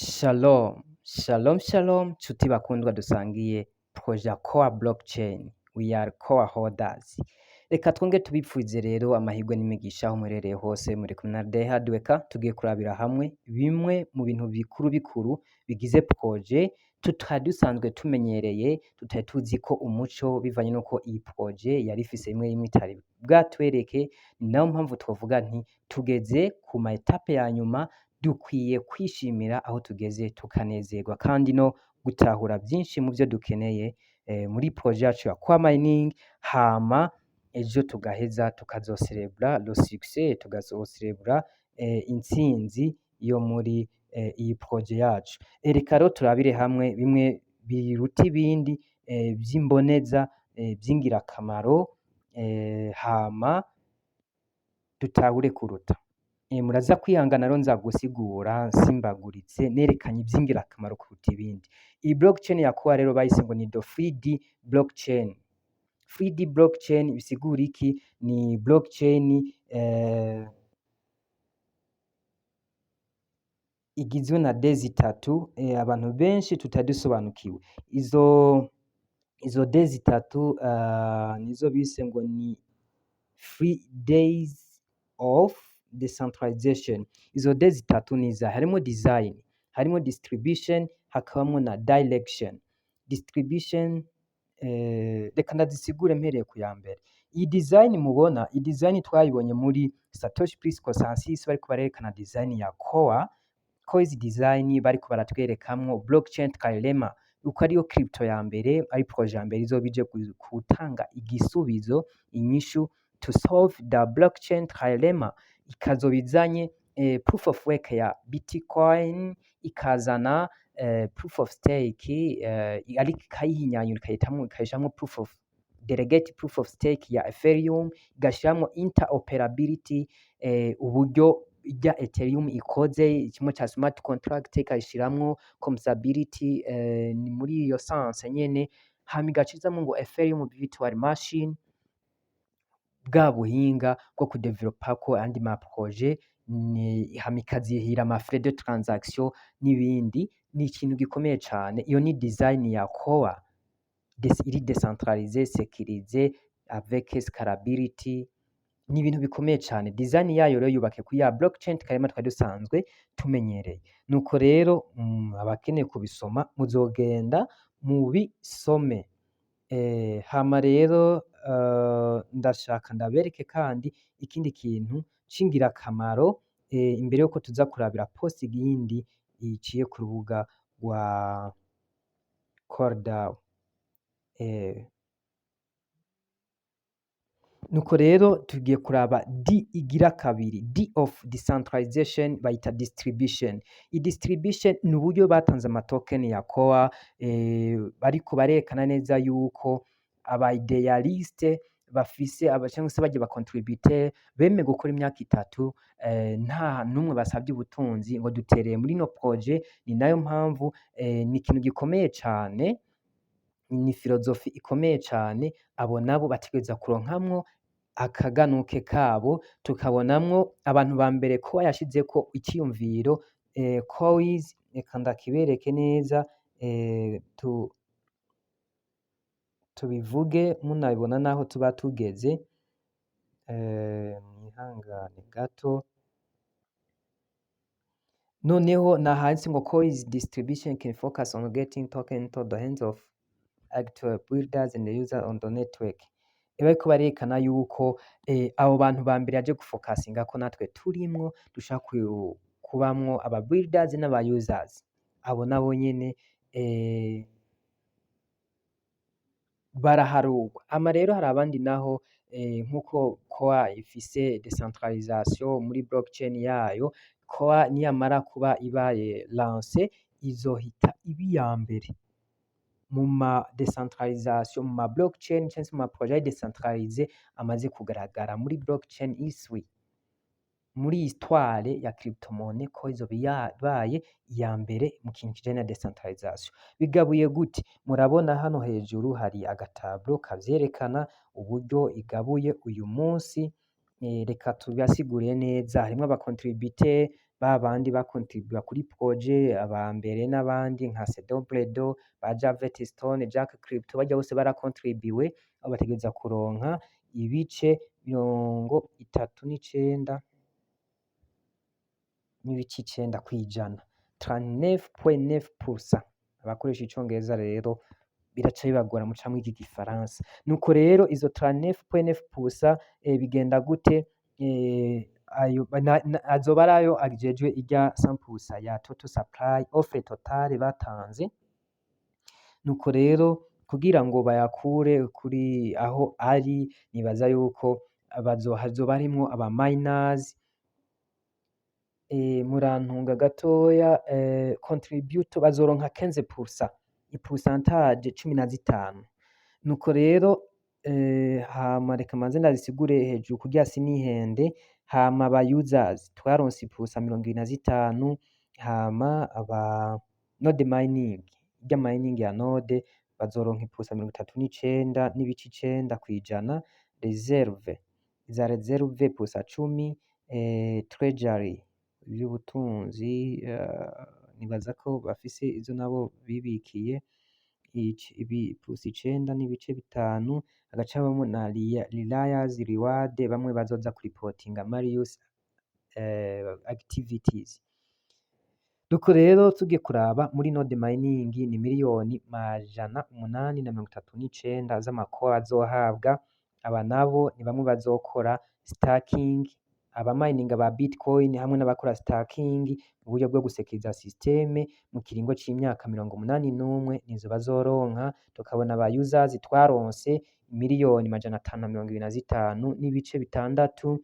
Shalom, shalom, shalom, nshuti bakundwa dusangiye projet Core Blockchain, we are core holders. Reka twonge tubipfuze rero amahirwe n'imigisha aho muherereye hose. Muri kumwe na Dehadweka, tugiye kurabira hamwe bimwe mu bintu bikuru bikuru bigize projet tutari dusanzwe tumenyereye, tutari tuzi ko umuco bivanye n'uko iyi projet yari ifise bimwe bimwe itari bwatwereke. Ni nayo mpamvu twovuga nti tugeze ku ma étapes ya nyuma, dukwiye kwishimira aho tugeze, tukanezerwa kandi no gutahura byinshi mu byo dukeneye muri projet yacu ya Core Mining. Hama ejo tugaheza tukazoserebura le succès, tukazoserebura intsinzi yo muri iyi projet yacu. Reka rero turabire hamwe bimwe biruta ibindi vy'imboneza, vy'ingirakamaro, hama dutahure kuruta. Muraza kwihangana rero, nza gusigura nsimbaguritse, nerekanye ivy'ingirakamaro kuruta ibindi. Iyi blockchain ya Core rero bayise ngo ni the 3D blockchain. 3D blockchain bisigura iki? Ni blockchain igizwe na D zitatu abantu benshi tutari dusobanukiwe. Izo D zitatu nizo bise ngo ni 3 days of decentralization. Izo D zitatu ni izahe? Harimo design, harimo distribution, hakabamo na direction. Distribution, reka ndazisigure mpereye ku ya mbere. Iyi design mubona, iyi design twayibonye muri Satoshi Plus Consensus, bariko barerekana design ya Core. Coins design bariko baratwerekamwo blockchain trilemma, uko ariyo crypto ya mbere, ari projet ya mbere izoba ije gutanga igisubizo, inyishu, to solve the blockchain trilemma, ikazoba izanye proof of work ya Bitcoin, ikazana proof of stake, ariko ikayihinyanyura, ikayitamwo, ikayishiramwo proof of delegate, proof of stake ya Ethereum, igashiramwo interoperability, uburyo irya Ethereum ikoze kimwe ca smart contract, ikayishiramwo composability, ni muri iyo sens nyene. Hama igaca izamwo ngo Ethereum virtual machine, bwa buhinga bwo kudevelopako andi ma projet, ni hama ikazihira ama frais de transaction n'ibindi. Ni ikintu gikomeye cane. Iyo ni design ya Core iri décentralisée, sécurisée, avec scalability. Ni ibintu bikomeye cane. Design yayo rero yubake kuri ya blockchain trilemma twari dusanzwe tumenyereye. Nuko rero abakeneye kubisoma muzogenda mubisome. Hama rero ndashaka ndabereke kandi ikindi kintu c'ingirakamaro imbere yuko tuza kurabira post yindi iciye ku rubuga rwa CoreDAO. Nuko rero tugiye kuraba D igira kabiri, D of decentralization, bayita distribution. I distribution ni uburyo batanze ama token ya Core, bariko barerekana neza yuko aba idéalistes bafise aba cyangwa se bagiye ba contributeur bemeye gukora imyaka 3, nta numwe basabye ubutunzi, ngo dutereye muri no projet. Ni nayo mpamvu ni ikintu gikomeye cane, ni philosophie ikomeye cane. Abo nabo bategereza kuronkamwo akaganuke kabo. Tukabonamwo abantu ba mbere ko yashizeko iciyumviro coins. Reka ndakibereke neza, tubivuge munabibona naho tuba tugeze. Mwihangane gato. Noneho nahanditse ngo "Coins distribution can focus on getting token into the hands of actual builders and users on the network." Bariko barerekana yuko abo bantu ba mbere yaje gufokasinga ko natwe turimwo, dushaka kubamwo aba builders n'aba users. Abo nabo nyene baraharurwa. Hama rero hari abandi naho, nkuko Core ifise decentralisation muri blockchain yayo, Core niyamara kuba ibaye lancé izohita iba iya mbere mu ma decentralisation, mu ma blockchain canke se mu ma projet décentralisé amaze kugaragara muri blockchain history, muri histoire ya cryptomonnaie, ko izoba yabaye iya mbere mu kintu kijanye na decentralisation. Bigabuye gute? Murabona hano hejuru hari aga tableau kavyerekana uburyo igabuye uyu munsi. Reka tubasigurire neza. Harimwo aba contributeur Ba bandi bakontribuwa kuri projet aba mbere n'abandi nka Sedobredo, ba Javet Stone, Jack Crypto, barya bose barakontribuwe, abo bategereza kuronka ibice 39.9%, 39.9%. Abakoresha icongereza rero biraca bibagora, muca mwiga igifaransa. Nuko rero izo 39.9% bigenda gute? Ayo azoba ari ayo ajejwe irya 100% ya total supply, offre totale batanze. Nuko rero kugira ngo bayakure kuri aho ari, nibaza yuko hazoba harimwo aba miners. Murantunga gatoya, contributor bazoronka 15%, ipourcentage 15. Nuko rero hama reka manze ndazisigure hejuru kugira sinihende. Hama aba users twaronse ipusa 25. Hama aba node mining, irya mining ya node, bazoronka ipusa 39.9%. Reserve, za reserve pusa 10. Treasury y'ubutunzi, nibaza ko bafise izo nabo bibikiye, ibi pusa 9.5. Hagaca habamwo na Reliance reward, bamwe bazoza kuripotinga Marius activities. Nuko rero tugiye kuraba muri node mining, ni 839,000,000 z'amakoa azohabwa. Aba nabo ni bamwe bazokora staking, aba mining ba Bitcoin hamwe n'abakora staking mu buryo bwo gusekuriza système mu kiringo c'imyaka 81, nizo bazoronka. Tukabona aba users twaronse 525,600,000.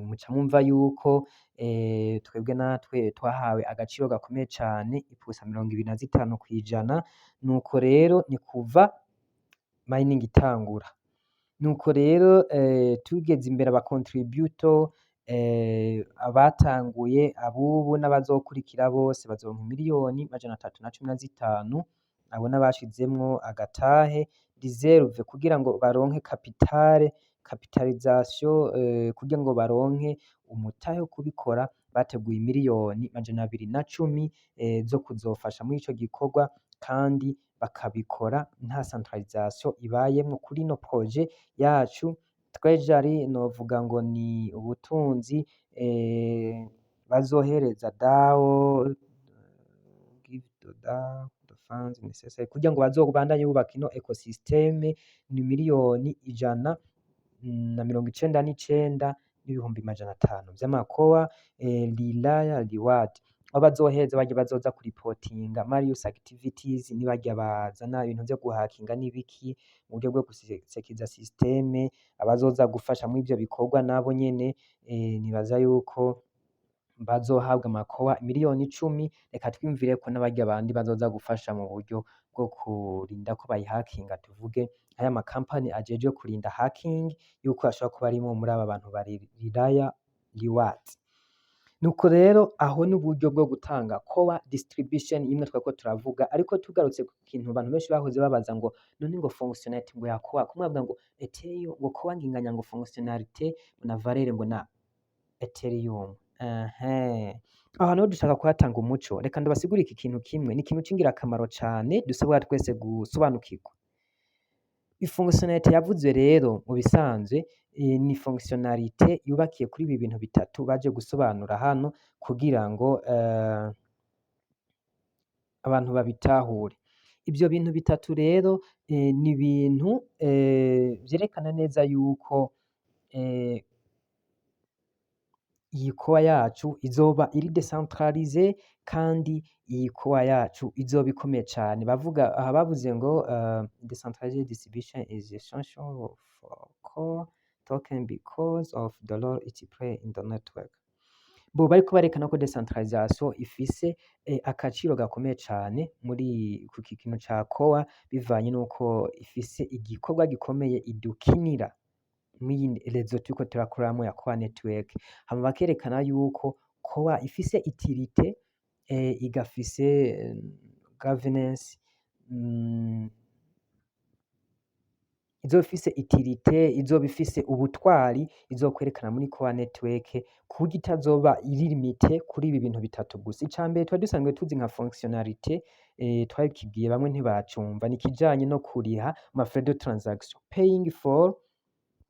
Muca mwumva yuko twebwe natwe twahawe agaciro gakomeye cane, ipusa 25%. Nuko rero ni kuva mining itangura. Nuko rero tugeze imbere, aba contributor abatanguye, abubu n'abazokurikira bose bazoronka 315,000,000. Abo n'abashizemwo agatahe. Reserve, kugira ngo baronke capital, capitalisation, kugira ngo baronke umutahe wo kubikora, bateguye 210,000,000 zo kuzofasha muri ico gikorwa, kandi bakabikora nta centralisation ibayemwo kuri ino projet yacu. Treasury novuga ngo ni ubutunzi bazohereza DAO, give the DAO the funds necessary kugira ngo bazobandanye bubaka ino ecosystem, ni 199,500,000 vy'amakoa. Relaya reward, aho bazoheza barya bazoza kuripotinga Marius activities, nibarya bazana ibintu vyo guhakinga n'ibiki mu buryo bwo gusekiza système, abazoza gufasha muri ivyo bikorwa nabo nyene nibaza yuko bazohabwa amakoa 10,000,000. Reka twiyumvire ko n'abarya bandi bazoza gufasha mu buryo bwo kurinda ko bayihakinga, tuvuge aya makampani ajejwe kurinda hacking, yuko ashobora kuba arimwo muri aba bantu bari Relaya reward. Nuko rero aho n'uburyo bwo gutanga core distribution imwe twariko turavuga. Ariko tugarutse ku kintu abantu benshi bahoze babaza ngo none ngo fonctionnalité ngo ya core, kumwe bavuga ngo Ethereum, ngo core nginganya ngo fonctionnalité na valeur ngo na Ethereum. Ehe, aho niho dushaka kuhatanga umuco. Reka ndabasigurire iki kintu kimwe, ni ikintu c'ingirakamaro cane dusabwa twese gusobanukirwa. Ifonctionnalité yavuze rero mu bisanzwe ni fonctionnalité yubakiye kuri ibi bintu bitatu baje gusobanura hano kugira ngo abantu babitahure. Ivyo bintu bitatu rero ni ibintu vyerekana neza yuko iyi core yacu izoba iri décentralisée, kandi iyi core yacu izoba ikomeye cane. Bavuga aha, bavuze ngo decentralized distribution is essential for core token because of the role it play in the network. Bo bariko barekana ko decentralisation ifise akaciro gakomeye cane muri kuki kintu ca core, bivanye nuko ifise igikorwa gikomeye idukinira mw'iyi réseau turiko turakoreramwo ya core network. Hama bakerekana yuko core ifise utilité, igafise governance. Izoba ifise utilité, izoba ifise ubutwari, izokwerekana muri Core Network, ku buryo itazoba iri limité kuri ibi bintu bitatu gusa. Ica mbere twari dusanzwe tuzi nka fonctionnalité, twabikibwiye bamwe ntibacumva, ni ikijanye no kuriha ama frais de transaction, paying for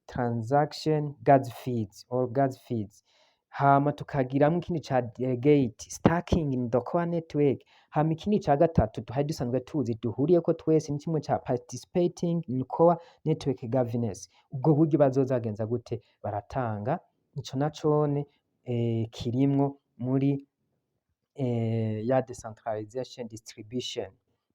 transaction gas fees or gas fees. Hama tukagiramwo ikindi ca delegate staking in the Core Network. Hama ikindi ca gatatu tuhari dusanzwe tuzi duhuriyeko twese ni kimwe ca participating in Core Network governance. Ubwo buryo bazoza bagenza gute baratanga, ico nacone kirimwo muri ya decentralization distribution,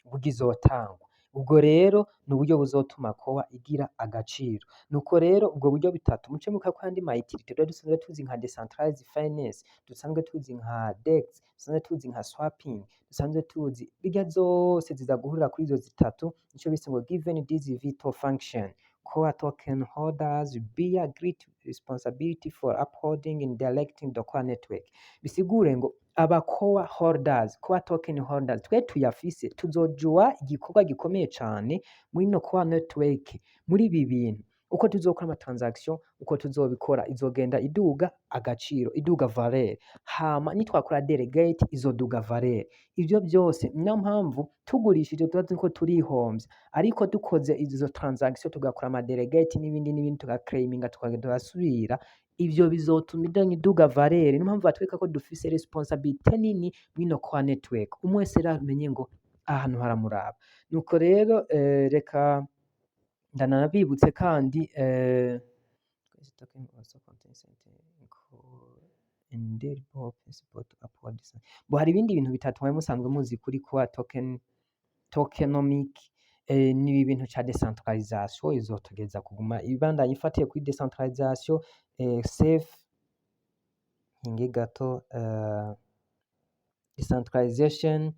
uburyo izotangwa. Ubwo rero ni uburyo buzotuma Core igira agaciro. Nuko rero ubwo buryo bitatu muce muka ko andi ma utilité twari dusanzwe tuzi nka decentralized finance, dusanzwe tuzi nka DEX, dusanzwe tuzi nka swapping, dusanzwe tuzi birya zose ziza guhurira kuri izo zitatu. Nico bise ngo given this vital function, core token holders bear great responsibility for upholding and directing the Core Network. Bisigure ngo aba core holders, core token holders, twe tuyafise, tuzojuwa igikorwa gikomeye cane muri no Core Network. Muri ibi bintu uko tuzokora ama transaction, uko tuzobikora, izogenda iduga agaciro, iduga valeur. Hama nitwakora delegate, izoduga valeur. Ivyo byose niyo mpamvu tugurishije tuba turiko turihomvya, ariko dukoze izo transaction, tugakora ama delegate n'ibindi n'ibindi, tugaclaiminga, tukagenda tugasubira, ivyo bizotuma iduga valeur. Niyo mpamvu batwereka ko dufise responsabilité nini mwino Core Network. Umwe wese rero amenye ngo ahantu haramuraba. Nuko rero reka ndanabibutse kandi token also contains indelible principle to uphold. Bo hari ibindi bintu bitatu mwari musanzwe muzi kuri Core token tokenomic. Ni ibintu ca decentralisation, izotugeza kuguma ibandanya ifatiye kuri decentralisation, safe hinge gato, decentralization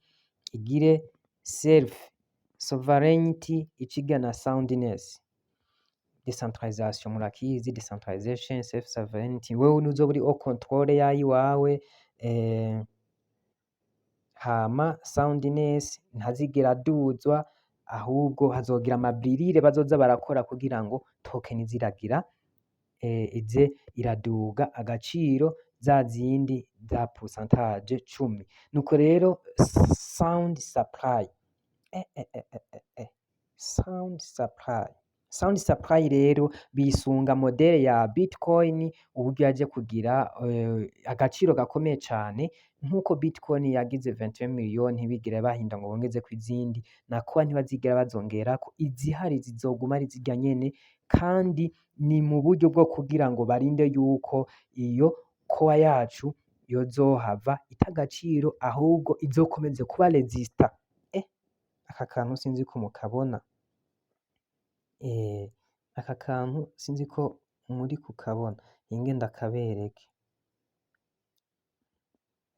igire self sovereignty, iciga na soundness. Decentralisation murakizi, decentralization, self sovereignty, wewe nuzoba uri au contrôle yayiwawe. Hama soundness, ntazigera aduzwa, ahubwo hazogira amabririre bazoza barakora kugira ngo token ziragira ize iraduga agaciro, za zindi za pourcentage 10. Nuko rero sound supply, sound supply, sound supply rero bisunga modèle ya Bitcoin, uburyo yaje kugira agaciro gakomeye cane. Nk'uko Bitcoin yagize 21 million, ntibigera bahinda ngo bongezeko izindi, na Core ntibazigera bazongerako, izihari zizoguma ari zirya nyene. Kandi ni mu buryo bwo kugira ngo barinde yuko iyo Core yacu yozohava ita agaciro, ahubwo izokomeze kuba resista. Aka kantu sinzi ko mukabona, aka kantu sinzi ko muri kukabona, hinge ndakabereke,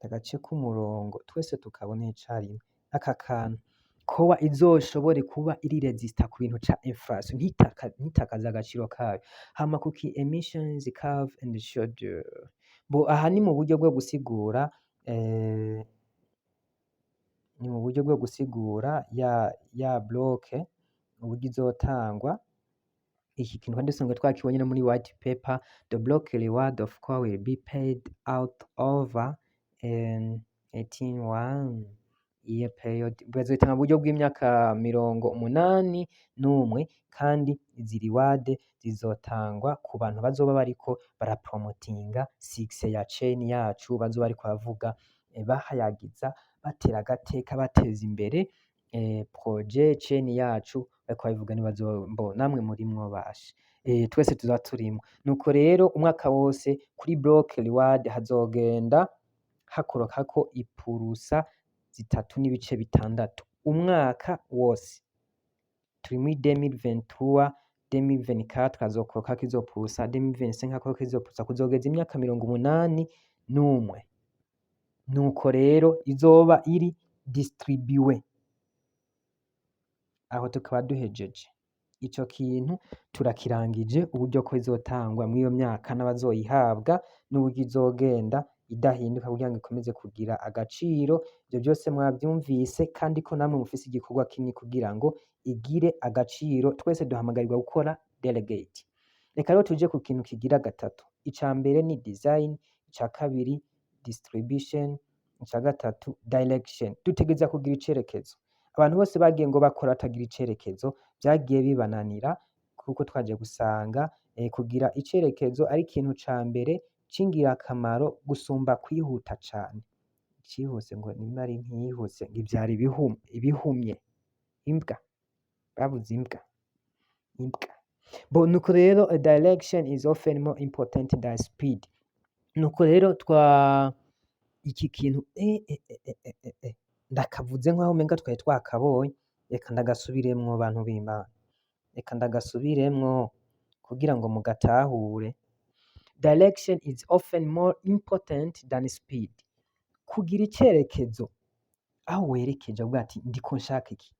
agace k'umurongo twese tukabone icarimwe. Aka kantu, Core izoshobore kuba iri resista ku bintu ca inflation, ntitakaze agaciro kayo. Hama kuki emissions curve and schedule, bo aha ni mu buryo bwo gusigura, ni mu buryo bwo gusigura ya block uburyo izotangwa. Iki kintu kandi dusanzwe twakibonye no muri white paper: the block reward of Core will be paid out over an 81 year period. Bazotanga mu buryo bw'imyaka 81, kandi izi reward zizotangwa ku bantu bazoba bariko barapromotinga success ya chain yacu, bazoba bariko baravuga, bahayagiza, batera agateka, bateza imbere projet chain yacu, bariko babivuga. Nibazo mbo namwe murimwo basha, twese tuzoba turimwo. Nuko rero umwaka wose kuri block reward hazogenda hakorokako ipurusa 3.6 umwaka wose. Turi muri 2023, 2024 hazokorokako izo purusa, 2025 hakorokako izo purusa, kuzogeza imyaka 81. Nuko rero izoba iri distribué. Aho tukaba duhejeje ico kintu, turakirangije, uburyo ko izotangwa mw'iyo myaka n'abazoyihabwa n'uburyo izogenda. idahinduka kugira ngo ikomeze kugira agaciro. Ivyo byose mwavyumvise, kandi ko namwe mufise igikorwa kinini kugira ngo igire agaciro. Twese duhamagarirwa gukora delegate. Reka rero tuje ku kintu kigira gatatu. Ica mbere ni design, ica kabiri distribution, ica gatatu direction. Dutegereza kugira icerekezo. Abantu bose bagiye ngo bakora batagira icerekezo, vyagiye bibananira, kuko twaje gusanga kugira icerekezo ari ikintu ca mbere c'ingirakamaro gusumba kwihuta cane. Icihuse ngo nimba ari ntiyihuse ngo ivyara ibihumye, imbwa babuze imbwa imbwa. Bon, nuko rero direction is often more important than speed. Nuko rero twa iki kintu ndakavuze nkaho umenga twari twakabonye. Reka ndagasubiremwo, bantu b'Imana, reka ndagasubiremwo kugira ngo mugatahure. Direction is often more important than speed. Kugira icerekezo, aho werekeje, uvuga ati ndiko nshaka iki,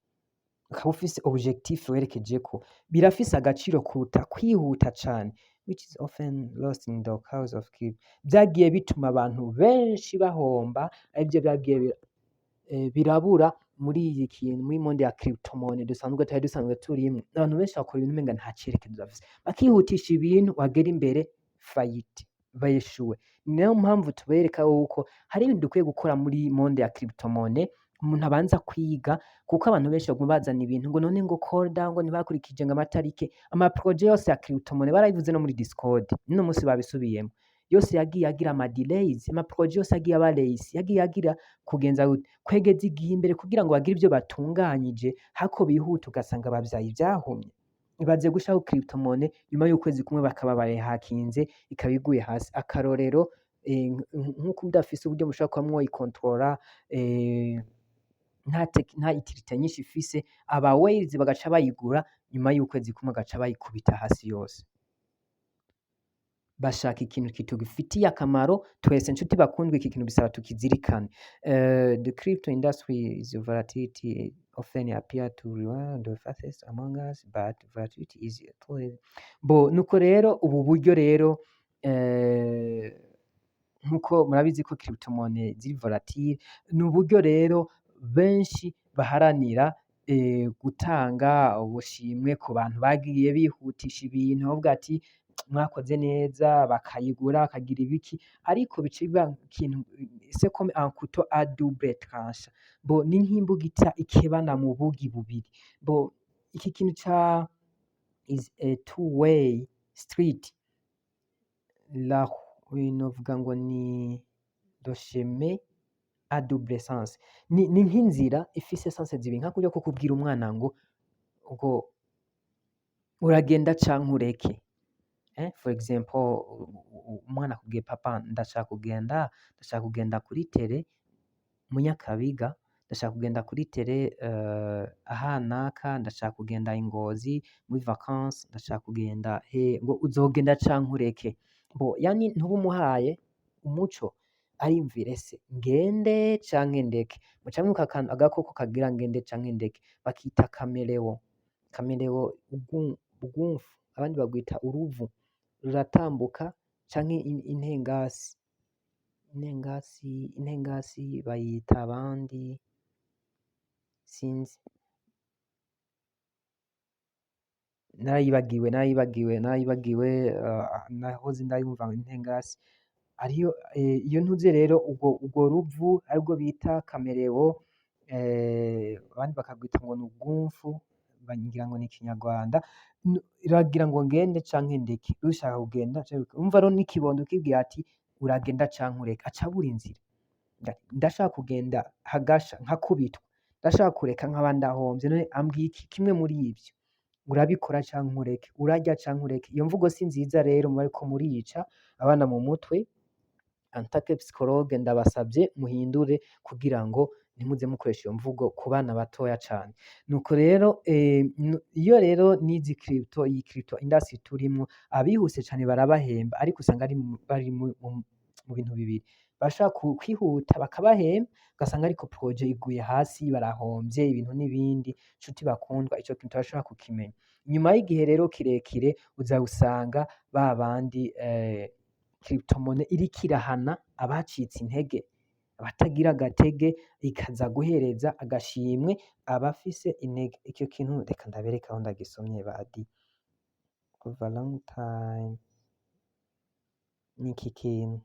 ukaba ufise objectif werekejeko, birafise agaciro kuruta kwihuta cane, which is often lost in the chaos of crypto. Vyagiye bituma abantu benshi bahomba, arivyo vyagiye birabura muri iyi kintu, muri monde ya cryptomonnaie dusanzwe twari dusanzwe turimwo. Abantu benshi bakora ibintu umenga nta cerekezo bafise, bakihutisha ibintu, wagera imbere faillite, bayeshuwe. Ni nayo mpamvu tubereka yuko hari ibintu dukwiye gukora muri monde ya cryptomonnaie, umuntu abanza kwiga, kuko abantu benshi baguma bazana ibintu ngo none ngo Corda ngo ntibakurikije ngo amatarike. Ama projet yose ya cryptomonnaie, barabivuze no muri Discord, n'uno munsi babisubiyemo, yose yagiye agira ama delays. Ama projet yose yagiye aba lace, yagiye agira kugenza gute, kwegeza igihe imbere kugira ngo bagire ivyo batunganyije, hako bihuta ugasanga bavyaye ivyahumye. Ibaze gushiraho cryptomonnaie, nyuma y'ukwezi kumwe bakaba bayihakinze, ikaba iguye hasi. Akarorero, nk'uko udafise uburyo mushobora kuba mwoyikontorora, nta utilité nyinshi ifise, aba whales bagaca bayigura, nyuma y'ukwezi kumwe bagaca bayikubita hasi yose. Bashaka ikintu kitugifitiye akamaro twese. Nshuti bakundwa, iki kintu bisaba tukizirikane. The crypto industry is volatility often appear to reward the fastest among us, but volatility is. Bo nuko rero ubu buryo rero, nkuko murabizi ko cryptomonnaie ziri volatile, ni uburyo rero benshi baharanira gutanga ubushimwe ku bantu bagiye bihutisha ibintu, bavuga ati mwakoze neza, bakayigura, bakagira ibiki, ariko bica biba ikintu, c'est comme un couteau à double tranchant. Bo ni nk'imbugita ikebana mu bugi bubiri. Bo iki kintu ca is a two way street, la novuga ngo ni le chemin à double sens, ni nk'inzira ifise sens zibiri, nka kurya ko kubwira umwana ngo uragenda canke ureke. For example, umwana akubwiye: "Papa, ndashaka kugenda kuri terrain mu Nyakabiga, ndashaka kugenda kuri terrain ahanaka, ndashaka kugenda i Ngozi muri vacances, ndashaka kugenda he." Ngo uzogenda canke ureke. Bo yani ntuba umuhaye umuco, ariyumvira: ese ngende canke ndeke? Muca mwibuka agakoko kagira ngende canke ndeke, bakita caméléon. Caméléon, ugumfu, abandi bagwita uruvu, ruratambuka, canke intengasi. Intengasi bayita abandi, sinzi, narayibagiwe, narayibagiwe, narayibagiwe. Nahoze ndayumva intengasi ariyo. Iyo ntuze rero urwo ruvu arirwo bita caméléon, abandi bakagwita ngo ni ugumfu, ngira ngo ni ikinyarwanda, iragira ngo ngende canke ndeke, rushaka kugenda. Urumva rero n'ikibondo ukibwiye ati uragenda canke ureke, aca abura inzira. Ndashaka kugenda hagasha nkakubitwa, ndashaka kureka nkaba ndahomvye, none ambwiye iki kimwe muri ivyo? Urabikora canke ureke, urarya canke ureke. Iyo mvugo si nziza rero, muba ariko murica abana mu mutwe. En tant que psychologue, ndabasavye muhindure kugira ngo ntimuze mukoresha iyo mvugo ku bana batoya cane. Nuko rero iyo rero n'izi crypto, iyi crypto industry turimwo, abihuse cane barabahemba, ariko usanga bari mu bintu bibiri: bashaka kwihuta bakabahemba, ugasanga ariko projet iguye hasi, barahomvye ibintu n'ibindi. Nshuti bakundwa, ico kintu turashobora kukimenya nyuma y'igihe rero kirekire, uza gusanga ba bandi. Cryptomonnaie iriko irahana abacitse intege, abatagira agatege, ikaza guhereza agashimwe abafise intege. Icyo kintu reka ndabereke aho ndagisomye badi kuva long time. Niki kintu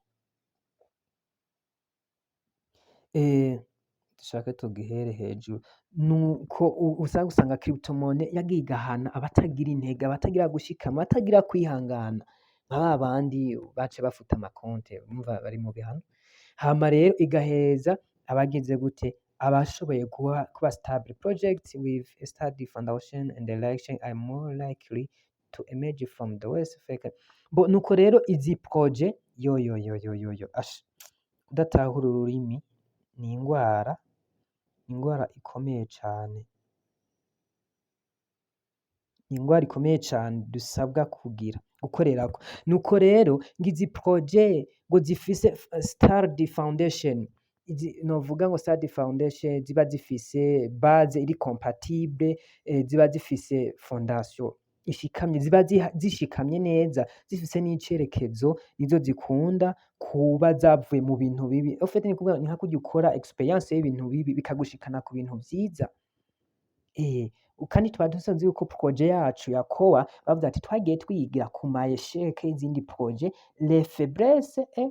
dushake tugihere hejuru, nuko usanga cryptomonnaie yagiye igahana abatagira intege, abatagira gushikama, abatagira kwihangana, nka ba bandi bace bafuta amakonte, umva bari mu bihano. Hama rero igaheza abagize gute, abashoboye kuba stable. Projects with a steady foundation and direction are more likely to emerge from the worst effect. Bo nuko rero izi projet, yo yo yo yo yo yo, ash, kudatahura ururimi ni ingwara, ingwara ikomeye cane, ni ingwara ikomeye cane dusabwa kugira gukorerako. Nuko rero ngo izi projet ngo zifise sturdy foundation, izi novuga ngo sturdy foundation, ziba zifise base iri compatible, ziba zifise fondation ishikamye, ziba zishikamye neza, zifise n'icerekezo, nizo zikunda kuba zavuye mu bintu bibi. Au fait, ni kuvuga ni nka kurya ukora experience y'ibintu bibi bikagushikana ku bintu vyiza. Kandi tuba dusanzwe yuko projet yacu ya Core bavuze ati twagiye twigira ku ma échec y'izindi projet, les faiblesses et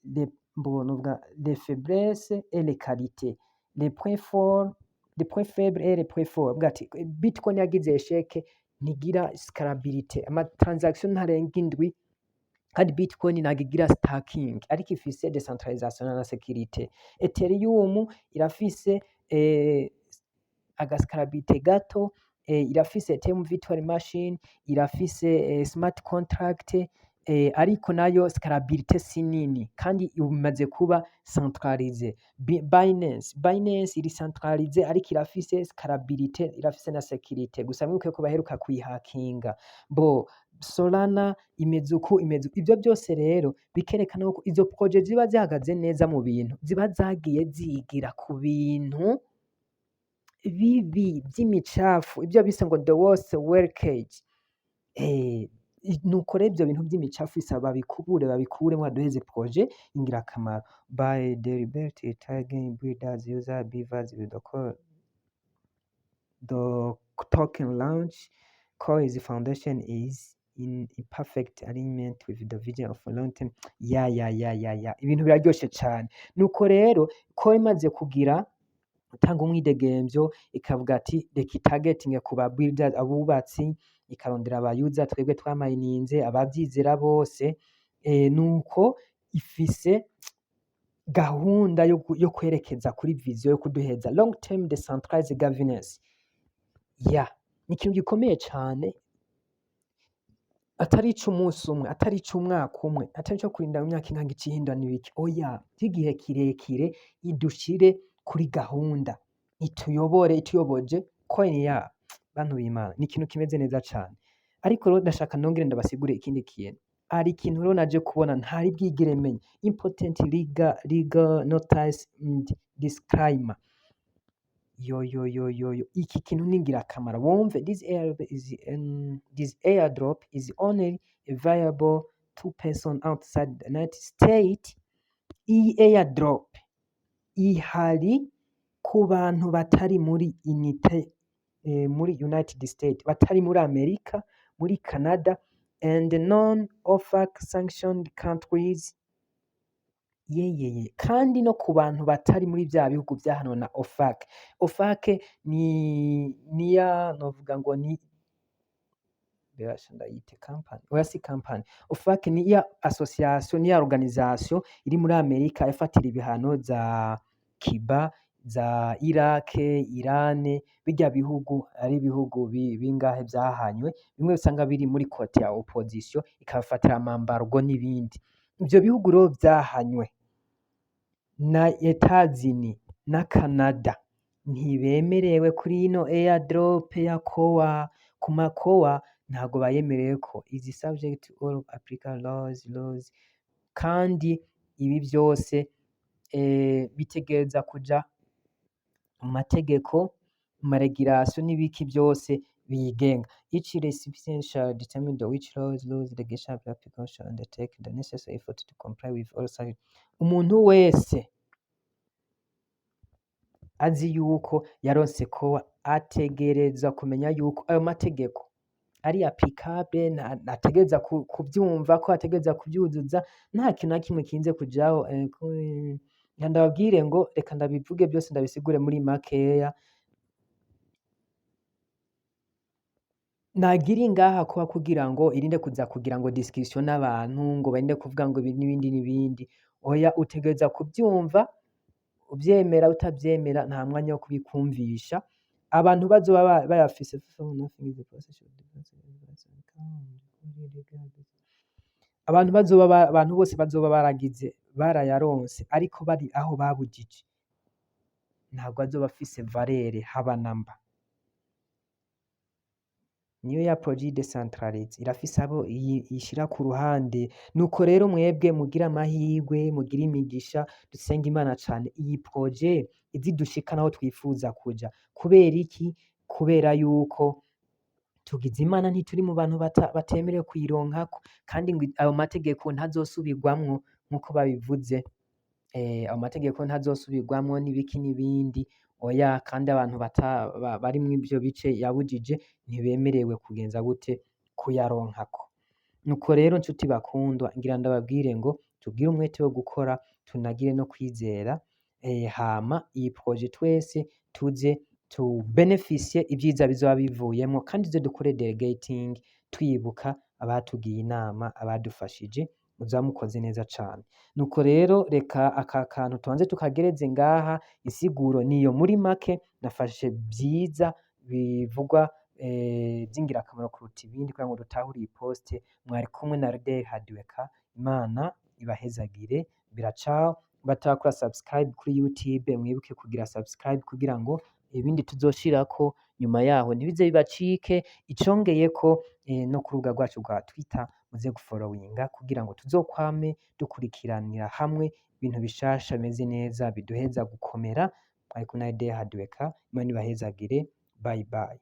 les, bon, novuga les faiblesses et les qualités, les points forts, les points faibles et les points forts. Bavuga ati Bitcoin yagize échec, ntigira scalabilité, ama transaction ntarenga 7, kandi Bitcoin ntabwo igira staking, ariko ifise decentralisation na sécurité. Ethereum irafise aga scalabilité gato, irafise Ethereum virtual machine, irafise smart contract, ariko nayo scalabilité si nini kandi imaze kuba centralisé. Binance iri centralisé, ariko irafise scalabilité, irafise na sécurité, gusa mwibuke ko baheruka kuyihakinga. Bo Solana imeze uku, imeze uku. Ivyo byose rero bikerekana ko izo projet ziba zihagaze neza mu bintu ziba zagiye zigira ku bintu bibi vy'imicafu, ivyo bise ngo the worst wreckage. Nuko rero ivyo bintu vy'imicafu bisaba babikubure, babikuremwo, baduheze projet ingirakamaro. By deliberately targeting builders, user beavers with the token launch, Core's foundation is in perfect alignment with the vision of long term. Ya, ibintu biraryoshe cane. Nuko rero ko imaze kugira gutanga umwidegemvyo, ikavuga ati reka itagetinge ku ba builders, abubatsi, ikarondera aba user, twebwe twamayininze, abavyizera bose. Nuko ifise gahunda yo kwerekeza kuri vision yo kuduheza long term decentralized governance. Ya, ni ikintu gikomeye cane, atari ic'umunsi umwe, atari ic'umwaka umwe, atari ico kurinda mu myaka ingahe icihindura n'ibiki, oya, vy'igihe kirekire, idushire kuri gahunda, ituyobore, ituyoboje coin ya bantu b'Imana, ni ikintu kimeze neza cane. Ariko rero ndashaka nongere ndabasigurire ikindi kintu. Hari ikintu rero naje kubona ntari bwigere menya: important legal notice and disclaimer. Yo yo yo yo yo, iki kintu ni ingirakamaro. Wumve: this airdrop is only available to person outside the United States. Iyi airdrop ihari ku bantu batari muri unité, muri United States, batari muri Amerika, muri Canada and non OFAC sanctioned countries. Yeyeye, kandi no ku bantu batari muri vya bihugu vyahanwe na OFAC. OFAC ni niya novuga ngo ni berasha ndayite company, oya, si company. OFAC ni ya association, ni ya organisation iri muri Amerika yafatira ibihano za Cuba, za Iraq, Iran, birya bihugu ari ibihugu bingahe vyahanywe, bimwe usanga biri muri côté ya opposition, ikabafatira ama embargo n'ibindi. Ivyo bihugu rero vyahanywe na Etazini na Canada ntibemerewe kuri ino airdrop ya Core. Ku ma Core ntago bayemereweko. Is subject to all applicable laws. Kandi ibi vyose bitegereza kuja mu mategeko, mu ma régulation n'ibiki byose. Biyigenga. Each recipient shall determine the which laws, rules, regulations applicable, shall undertake the necessary effort to comply with all such. Umuntu wese azi yuko yaronse Core ategerezwa kumenya yuko ayo mategeko ari applicable, ategereza kuvyumva ko ategereza kuvyuzuza, nta kintu na kimwe kinze kujaho. Ndababwire ngo reka ndabivuge byose, ndabisigure muri makeya. Nagiri ngaha kuba kugira ngo irinde kuza kugira ngo discussion n'abantu, ngo barinde kuvuga ngo ibi n'ibindi n'ibindi. Oya, utegereza kuvyumva, uvyemera utavyemera, nta mwanya wo kubikumvisha. Abantu bazoba bayafise, abantu bazoba abantu bose bazoba baragize, barayaronse ariko bari aho babujije, ntabwo azoba afise valeur haba namba. Niyo ya projet décentralisé irafise abo ishira ku ruhande. Nuko rero mwebwe mugira amahirwe, mugira imigisha. Dusenga Imana cane iyi projet izidushikana aho twifuza kuja. Kubera iki? Kubera yuko tugize Imana ntituri mu bantu batemerewe kuyironkako, kandi ngo ayo mategeko ntazosubirwamwo nk'uko babivuze. Ayo mategeko ntazosubirwamwo n'ibiki n'ibindi. Oya, kandi abantu bari mw'ivyo bice yabujije ntibemerewe kugenza gute? Kuyaronkako. Nuko rero nshuti bakundwa, ngira ndababwire ngo tugire umwete wo gukora, tunagire no kwizera, hama iyi projet twese tuze tu bénéficier ibyiza bizoba bivuyemwo, kandi tuze dukore delegating twibuka abatugiye inama, abadufashije. Muzoba mukoze neza cane. Nuko rero reka aka kantu tubanze tukagereze ngaha. Insiguro niyo muri make nafashe vyiza bivugwa vy'ingirakamaro kuruta ibindi kugira ngo dutahure iyi poste. Mwari kumwe na Rudel Hadiweka. Imana ibahezagire. Biracaho batarakora subscribe kuri YouTube, mwibuke kugira subscribe kugira ngo ibindi tuzoshirako nyuma yaho ntibize bibacike. Icongeyeko, no ku rubuga rwacu rwa Twitter muze gufollowinga kugira ngo tuzokwame dukurikiranira hamwe ibintu bishasha bimeze neza biduheza gukomera. Mwari kumwe na Rudel Hadiweka. Imana ibahezagire. Bye bye.